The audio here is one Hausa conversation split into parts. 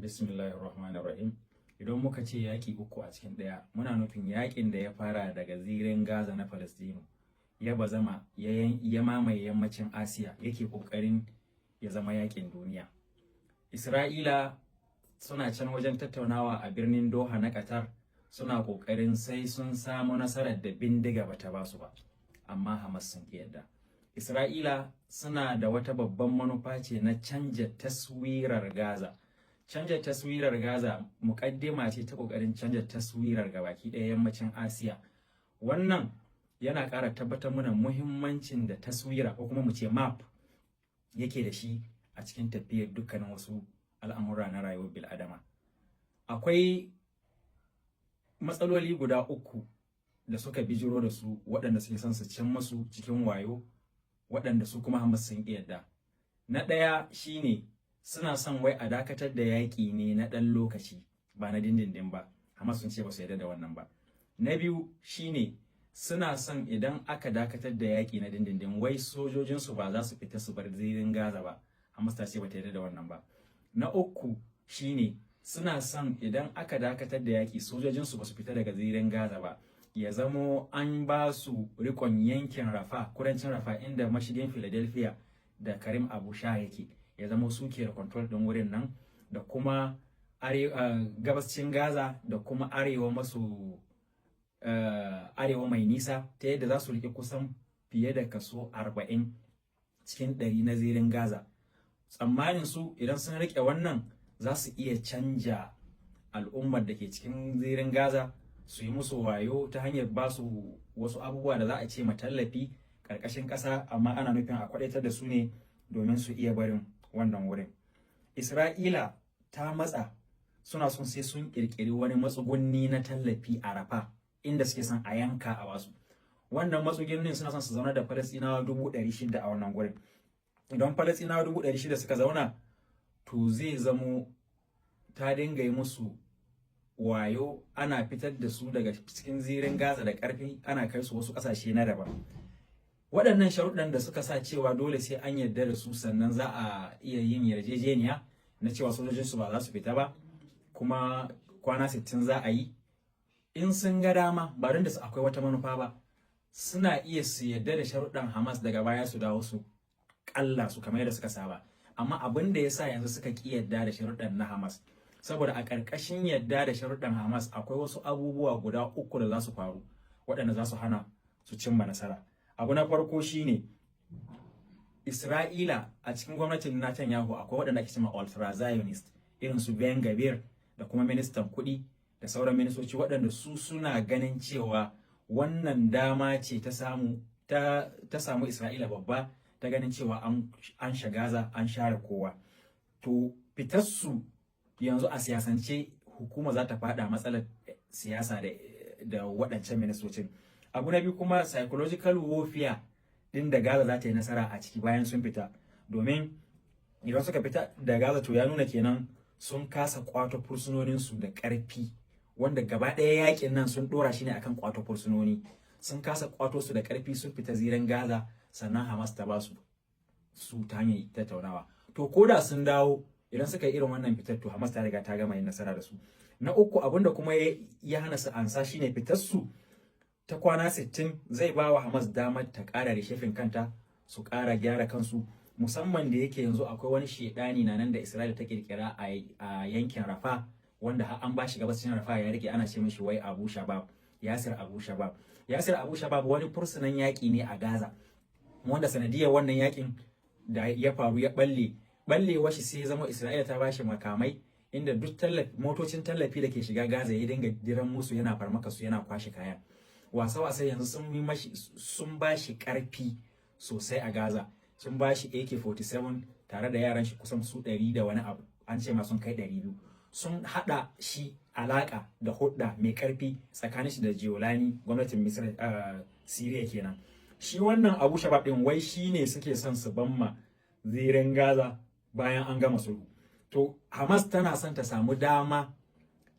Bismillahirrahmanirrahim. Idan muka ce yaƙi uku a cikin ɗaya, muna nufin yaƙin da ya fara daga zirin Gaza na Falastinu, ya bazama ya mamaye yammacin Asiya, yake ƙoƙarin ya zama yaƙin duniya. Isra'ila suna can wajen tattaunawa a birnin Doha na Qatar, suna ƙoƙarin sai sun samu nasarar da bindiga bata ba su ba, amma Hamas sun ƙi yadda. Isra'ila suna da wata babban manufa ce na canja taswirar Gaza. Canja taswirar Gaza muƙaddima ce ta ƙoƙarin canja taswirar gabaki ɗaya yammacin Asiya. Wannan yana ƙara tabbatar mana muhimmancin da taswira, ko kuma mu ce map, yake da shi a cikin tafiyar dukkanin wasu al'amura na rayuwar bil'adama. Akwai matsaloli guda uku da suka bijiro da su, waɗanda suke son su cin masu cikin wayo, waɗanda su kuma Hamas sun ƙi yadda. Na ɗaya shine suna son wai a dakatar da yaƙi ne na ɗan lokaci, ba na dindindin ba. Hamas sun ce ba su yarda da wannan ba. Na biyu shine suna son idan aka dakatar da yaƙi na dindindin, wai sojojinsu ba za su fita su bar zirin Gaza ba. Hamas ta ce ba ta yarda da wannan ba. Na uku shine suna son idan aka dakatar da yaƙi, sojojinsu ba su fita daga zirin Gaza ba, ya zamo an ba su rikon yankin Rafa, kudancin Rafa, inda mashigin Philadelphia da Karim Abu Sha yake, ya zamo su ke da control ɗin wurin nan, da kuma gabascin Gaza, da kuma arewa maso arewa mai nisa, ta yadda za su riƙe kusan fiye da kaso 40% na zirin Gaza. Tsammanin su, idan sun riƙe wannan, za su iya canja al'ummar da ke cikin zirin Gaza, su yi musu wayo ta hanyar ba su wasu abubuwa da za a ce ma tallafi ƙarƙashin ƙasa, amma ana nufin a kwadaitar da su ne domin su iya barin wannan wurin. Isra'ila ta matsa, suna son sai sun ƙirƙiri wani matsugunni na tallafi a Rafa, inda suke son a yanka a wasu. Wannan matsugunnin, suna son su zauna da Falasɗinawa 600,000 a wannan gurin. Idan Falasɗinawa 600,000 suka zauna, to zai zamo ta dinga yi musu wayo, ana fitar da su daga cikin zirin Gaza da ƙarfi, ana kai su wasu ƙasashe na daban. Waɗannan sharuɗan da suka sa cewa dole sai an yarda da su sannan za a iya yin yarjejeniya na cewa sojojinsu ba za su fita ba, kuma kwana 60 za a yi. In sun ga dama, ba don da su akwai wata manufa ba, suna iya su yarda da sharuɗan Hamas, daga baya su dawo su ƙalla su kamar yadda suka saba. Amma abin da ya sa yanzu suka ƙi yarda da sharuɗan na Hamas, saboda a ƙarƙashin yarda da sharuɗan Hamas akwai wasu abubuwa guda uku da za su faru, waɗanda za su hana su cimma nasara. Abu na farko shine Isra'ila, a cikin gwamnatin Netanyahu akwai waɗanda ake cewa ultra Zionist, irin su Ben Gvir da kuma ministan kuɗi da sauran ministoci, waɗanda su suna ganin cewa wannan dama ce ta samu Isra'ila babba ta ganin cewa an shiga Gaza, an share kowa. To fitar su yanzu, a siyasance hukuma za ta fada matsalar siyasa da waɗancan ministocin. Abu na biyu kuma, psychological warfare din da Gaza za ta yi nasara a ciki bayan sun fita, domin idan suka fita da Gaza, to ya nuna kenan sun kasa kwato fursunoninsu da ƙarfi, wanda gaba ɗaya yakin nan sun ɗora shi ne akan kwato fursunoni. Sun kasa kwato su da ƙarfi, sun fita zirin Gaza, sannan Hamas ta ba su su ta hanyar tattaunawa. To ko da sun dawo, idan suka yi irin wannan fitar, to Hamas ta riga ta gama yin nasara da su. Na uku, abinda kuma ya hana su ansa shine fitar su ta kwana 60 zai ba wa Hamas damar ta ƙara reshaping kanta, su ƙara gyara kansu, musamman da yake yanzu akwai wani shedani na nan da Isra'ila ta kirkira a yankin Rafa, wanda har an ba shi gabashin Rafa ya rike, ana ce mishi wai Abu Shabab, Yasir Abu Shabab. Yasir Abu Shabab wani fursunan yaƙi ne a Gaza, wanda sanadiyar wannan yakin da ya faru ya balle ballewar shi, sai zama Isra'ila ta bashi makamai, inda duk motocin tallafi da ke shiga Gaza ya dinga diran musu, yana farmaka su, yana kwashe kaya. Wasa wasa yanzu sun yi mashi, sun bashi karfi sosai a Gaza. Sun bashi AK-47 tare da yaran shi kusan su 100 da wani abu, an ce ma sun kai 200. Sun hada shi alaka da hudda mai karfi tsakanin shi da Jolani, gwamnatin Misra, Syria kenan. Shi wannan Abu Shabab din, wai shine suke son su bamma zirin Gaza bayan an gama sulhu. To Hamas tana son ta samu dama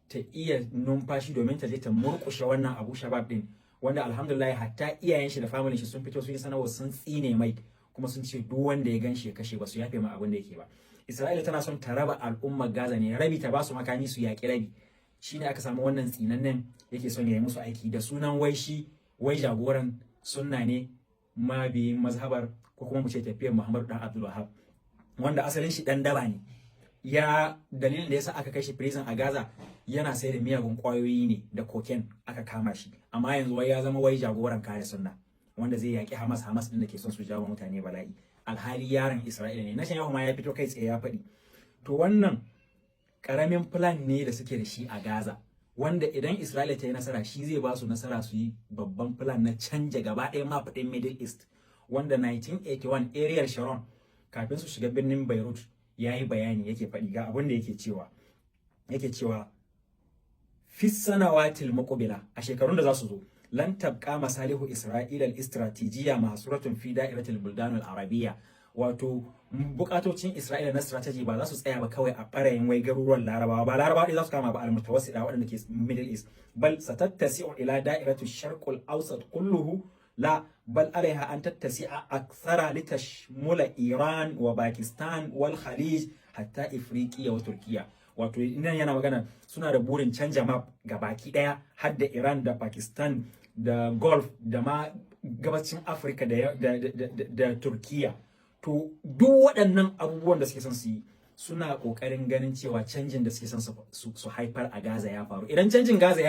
ta iya numfashi domin ta je ta murkushe wannan Abu Shabab din, wanda alhamdulillah hatta iyayen shi da family shi sun fito sun yi sanarwa, sun tsine mai, kuma sun ce duk wanda ya gan shi ya kashe, ba su yafe ma abin da yake ba. Isra'ila tana son ta raba al'ummar Gaza ne, rabi ta ba su makami su yaƙi rabi. Shine aka samu wannan tsinannen yake son ya yi musu aiki da sunan wai shi wai jagoran sunna ne, mabiyin mazhabar ko kuma mu ce tafiyar Muhammadu dan Abdul Wahab, wanda asalin shi dan daba ne. Ya dalilin da yasa aka kai shi prison a Gaza, yana sayar da miyagun kwayoyi ne da cocaine aka kama shi. Amma yanzu wai ya zama wai jagoran kare sunna wanda zai yaki Hamas, Hamas din da ke son su jawo mutane bala'i, alhali yaron Isra'ila ne. Netanyahu ma ya fito kai tsaye ya faɗi. To, wannan karamin plan ne da suke da shi a Gaza, wanda idan Isra'ila ta yi nasara, shi zai ba su nasara su yi babban plan na canja gaba ɗaya map ɗin Middle East, wanda 1981 Ariel Sharon, kafin su shiga birnin Beirut, ya yi bayani, yake faɗi. Ga abin da yake cewa. Yake cewa في السنوات المقبلة, a shekarun da za su zo, لن تبقى مصالح إسرائيل الاستراتيجية محصورة في دائرة البلدان العربية. Wato bukatocin Isra'ila na strategy ba za su tsaya ba kawai a ɓarayin wai garuruwan Larabawa ba, Larabawa ɗaya za su kama ba, المتوسطة waɗanda ke Middle East, بل ستتسع إلى دائرة الشرق الأوسط كله، لا بل عليها أن تتسع أكثر لتشمل إيران وباكستان والخليج حتى إفريقيا وتركيا. Wato nan yana magana suna da burin canja map ga baki daya, har da Iran da Pakistan da Gulf da ma gabacin Afirka da Turkiya. To, duk waɗannan abubuwan da suke son su yi, suna ƙoƙarin ganin cewa canjin da suke son su haifar a Gaza ya faru. Idan canjin Gaza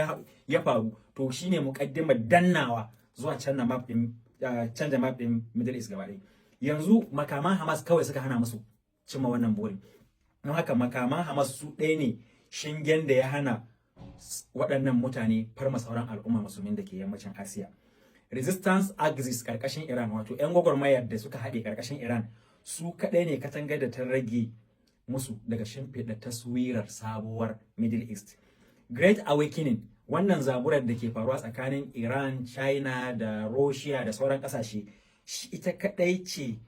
ya faru, to shine muƙaddimar dannawa zuwa canja map din Middle East gaba ɗaya. Yanzu makaman Hamas kawai suka hana musu cimma wannan burin. Don haka makaman Hamas su ɗaya ne shingen da ya hana waɗannan mutane farma sauran al'umma musulmin da ke yammacin Asiya. Resistance Axis karkashin Iran, wato 'yan gwagwarmayar da suka haɗe karkashin Iran, su kaɗai ne katangar da ta rage musu daga shimfiɗa taswirar sabuwar Middle East. Great Awakening, wannan zaburar da ke faruwa tsakanin Iran, China da Russia da sauran ƙasashe, ita kaɗai ce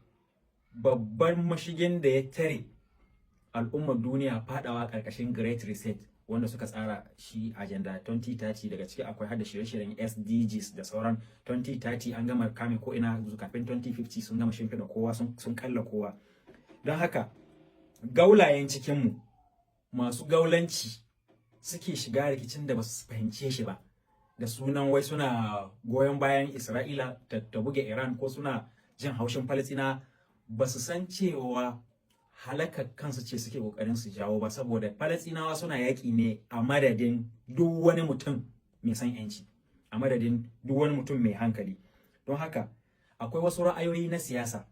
babban mashigin da ya tare al'ummar duniya fadawa ƙarƙashin Great Reset wanda suka tsara shi, Agenda 2030. Daga ciki akwai hada shirye-shiryen SDGs da sauran. 2030 an gama kame ko ina, kafin 2050 sun gama shimfiɗa kowa, sun kalla kowa. Don haka gaulayen cikinmu masu gaulanci suke shiga rikicin da ba su fahimce shi ba da sunan wai suna goyon bayan Isra'ila ta buge Iran ko suna jin haushin Falastina, ba su san cewa halakar kansu ce suke kokarin su jawo ba, saboda Falasɗinawa suna yaƙi ne a madadin duk wani mutum mai son yanci, a madadin duk wani mutum mai hankali. Don haka akwai wasu ra'ayoyi na siyasa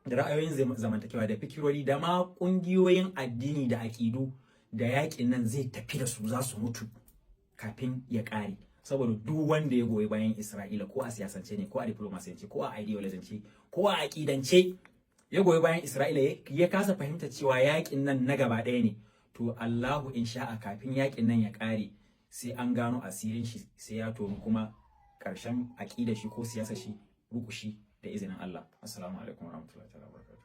da ra'ayoyin zamantakewa da fikirori da ma ƙungiyoyin addini da aƙidu da yaƙin nan zai tafi da su, za su mutu kafin ya ƙare, saboda duk wanda ya goyi bayan Isra'ila, ko a siyasance ne, ko a diplomasiyance, ko a ideologance, ko a aƙidance, ya goyi bayan Isra'ila, ya kasa fahimta cewa yaƙin nan na gaba ɗaya ne, to Allahu in sha'a kafin yaƙin nan ya ƙare sai an gano asirin shi, sai ya tonu, kuma ƙarshen aƙidar shi ko siyasar shi rukushi da izinin Allah. Assalamu alaikum warahmatullahi wabarakatuh.